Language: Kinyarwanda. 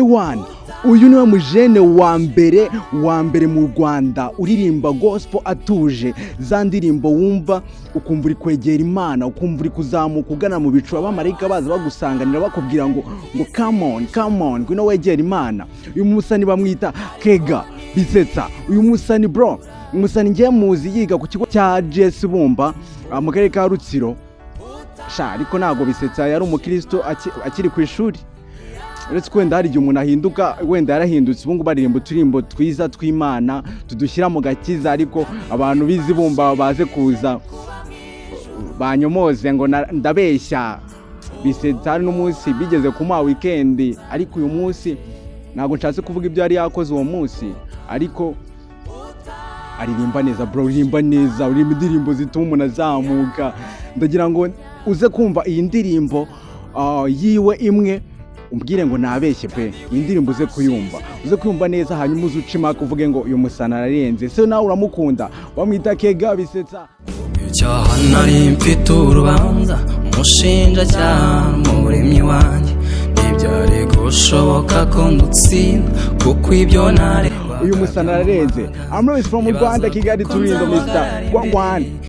Ewan, uyu niwe mujene wa mbere wa mbere mu Rwanda uririmba gospel atuje, za ndirimbo wumva ukumva uri kwegera Imana, ukumva uri kuzamuka ugana mu bicu, abamarayika baza bagusanganira, bakubwira ngo "Come on, come on, ngwino wegera Imana." Uyu musani bamwita Kega Bisetsa. Uyu musani, bro, umusani ngiye muzi yiga ku kigo cya GS Bumba, mu karere ka Rutsiro sha. Ariko ntabwo Bisetsa yari umukristo akiri ku ishuri, uretse ko wenda hari igihe umuntu ahinduka, wenda yarahindutse, ubu ngubu aririmba uturimbo twiza tw'Imana tudushyira mu gakiza. Ariko abantu bizi Bumba baze kuza banyomoze ngo ndabeshya. Bisetsa hari n'umunsi bigeze kumuha weekend, ariko uyu munsi ntabwo nshatse kuvuga ibyo yari yakoze uwo munsi. Ariko aririmba neza, bro, uririmba neza, uririmba indirimbo zituma umuntu azamuka. Ndagira ngo uze kumva iyi ndirimbo yiwe imwe, umbwire ngo nabeshye pe. Iyi ndirimbo uze kuyumva, uze kuyumva neza, hanyuma uze uce impaka, uvuge ngo uyu musana ararenze. Se nawe uramukunda? Bamwita Kega Bisetsa. Icyaha nari mfite urubanza, umushinjacyaha muremyi wanjye, ntibyari gushoboka ko ndutsinda kuko ibyo naregwaga. Uyu musana ararenze. I'm Lewis from Rwanda, Kigali Turindo, Mr. Wagwan.